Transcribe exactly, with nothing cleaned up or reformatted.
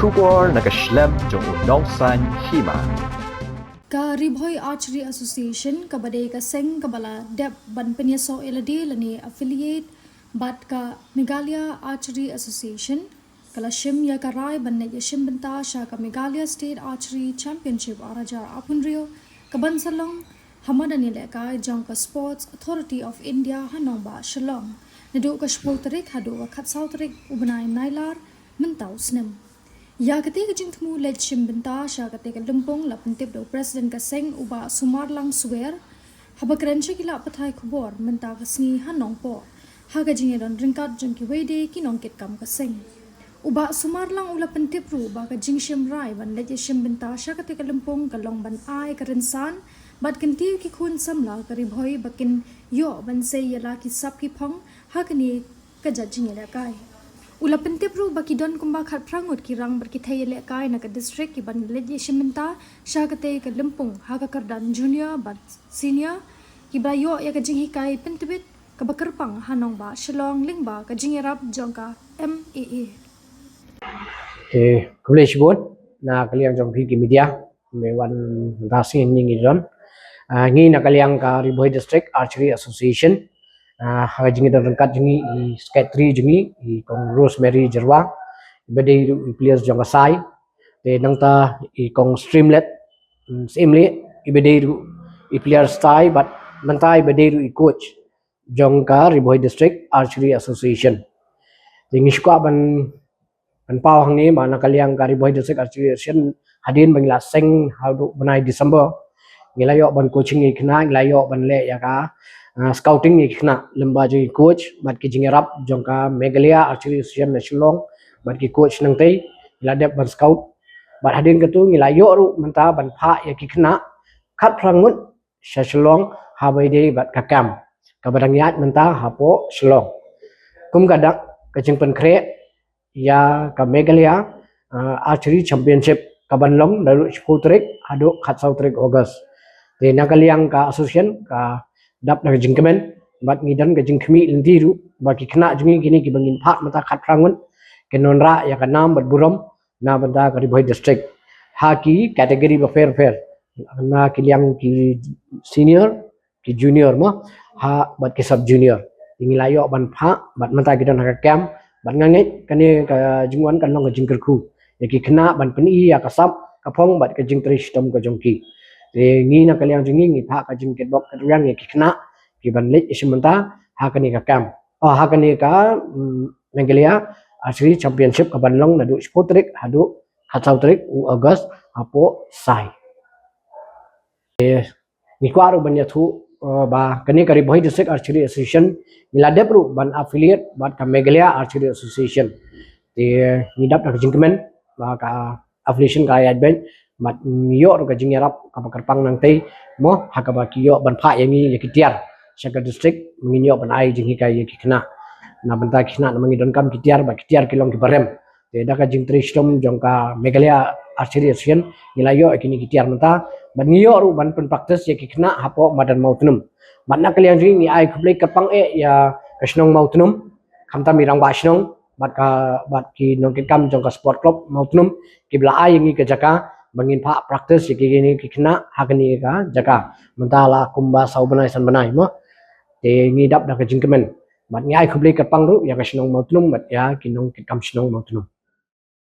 Khubor na ka shlem jong u nongsaiñ hima. Ka Ri Bhoi Archery Association kaba dei ka seng kaba la dep ban pynïasoh ïa lade lane affiliate bad ka Meghalaya Archery Association ka la shim ïa ka rai ban leit ïashim bynta sha ka Meghalaya State Archery Championship ar hajar arphew hynriew ka ban sa long ha madan ïalehkai jong ka Sports Authority of India ha nongbah Shillong naduh ka shiphew tarik haduh ka khatsaw tarik u bnai Nailar mynta u snem. Ïa katei ka jingthmu leit shim bynta sha katei ka lympung la pyntip da u President ka seng u Bah Sumarlang Swer haba kren sha ki lad pathai khubor mynta ka sngi ha Nongpoh ha ka jingïadon ryngkat jong kiwei de ki nongkitkam ka seng. U Bah Sumarlang u la pyntip ruh ba ka jingshim rai ban leit ïashim bynta sha katei ka lympung ka long ban ai ka rynsan bad kyntiew ki khun samla ka Ri Bhoi ba kin ïoh ban sei ïa la ki sap ki phong ha kane ka jait jingïalehkai. U la pyntip ruh ba ki don kumba khatphra ngut ki rang bad ki thei ïalehkai na ka district ki ban leit ïashim bynta sha katei ka lympung ha ka kyrdan junior bad senior kiba ïoh ïa ka jinghikai pyntbit kaba kyrpang ha nongbah Shillong lyngba ka jingïarap jong ka M A A. Eh, khublei shibun na ka liang jong phi ki media. Me wan mynta sngi ngi don. Ah, ngi na ka liang ka Ri Bhoi District Archery Association. Ah, ha ka jingdon ryngkat jong ngi i secretary jong ngi i Kong Rosemary Jyrwa. Iba dei ruh i players jong ka sai. Te nangta i Kong Streamlet, mm, Streamlet iba dei ruh i players sai bad mynta iba dei ruh i coach jong ka Ri Bhoi District Archery Association. Te ngi shu kwah ban ban paw hangne ba na ka liang ka Ri Bhoi District Archery Association hadien ba ngi la seng haduh bnai December ngi la ïoh ban coaching ïa ki khynnah, ngi la ïoh ban leh ïa ka, ah, scouting ïa ki khynnah lyngba jong ki coach bad ki jingïarap jong ka Meghalaya Archery Association na Shillong bad ki coach nangtei ngi la dep ban scout bad hadien katu ngi la ïoh ruh mynta ban phah ïa ki khynnah khatphra ngut sha Shillong haba ïadei bad ka camp kaba dang ïaid mynta hapoh Shillong. Kum ka dak ka jingpynkhreh ïa ka Meghalaya, ah, Archery Championship kaban long naduh shiphew tarik haduh khatsaw tarik August. Te na ka liang ka association ka dap da ka jingkmen bad ngi don ka jingkhmih lynti ruh ba ki khynnah jong ngi kine kiba ngin phah mynta khatphra ngut kin wanrah ïa ka nam bad burom na bynta ka Ri Bhoi District ha ki category bapher bapher, na ki liang ki senior, ki junior mo, ha bad ki sub junior. Te ngi la ïoh ban phah bad mynta ki don ha ka camp bad nga ngeit kane ka jingwan kan long ka jingkyrkhu ïa ki khynnah ban pyni ïa ka sap ka phong bad ka jingtrei shitom ka jong ki. Te ngi na ka liang jong ngi ngi phah ka jingkitbok kitrwiang ïa ki khynnah kiban leit ïashim bynta ha kane ka camp, oh, ha kane ka, mm, Meghalaya Archery Championship kaban long naduh shiphew tarik haduh khatsaw tarik u August hapoh Sai. Ngi kwah ruh ban ïathuh, eh, ba kane ka Ri Bhoi District Archery Association ngi la dep ruh ban affiliate bad ka Meghalaya Archery Association. Te ngi dap da ka jingkmen ba ka affiliation ka ïaid beit bad ngi ïoh ruh ka jingïarap kaba kyrpang nangtei mo ha kaba ki ïoh ban phah ïa ngi ïa ki tiar sha ka district ngin ïoh ban ai jinghikai ïa ki khynnah. Na bynta ki khynnah namar ngi donkam ki tiar bad ki tiar ki long kiba rem. Te da ka jingtrei shitom jong ka Meghalaya Archery Association ngi la ïoh ïa kine ki tiar mynta bad ngi ïoh ruh ban pynpractice ïa ki khynnah hapoh madan Mawtnum. Bad na ka liang jong ngi ngi ai khublei kyrpang eh ïa ka shnong Mawtnum khamtam i rangbah shnong bad ka, bad ki nongkitkam jong ka sport club Mawtnum kiba la ai ïa ngi ka jaka ba ngin phah practice ïa kine ki khynnah ha kane ka jaka. Mynta la kumba saw bnai san bnai mo. Te ngi dap da ka jingkmen bad ngi ai khublei kyrpang ruh ïa ka shnong Mawtnum bad ïa ki nongkitkam shnong Mawtnum.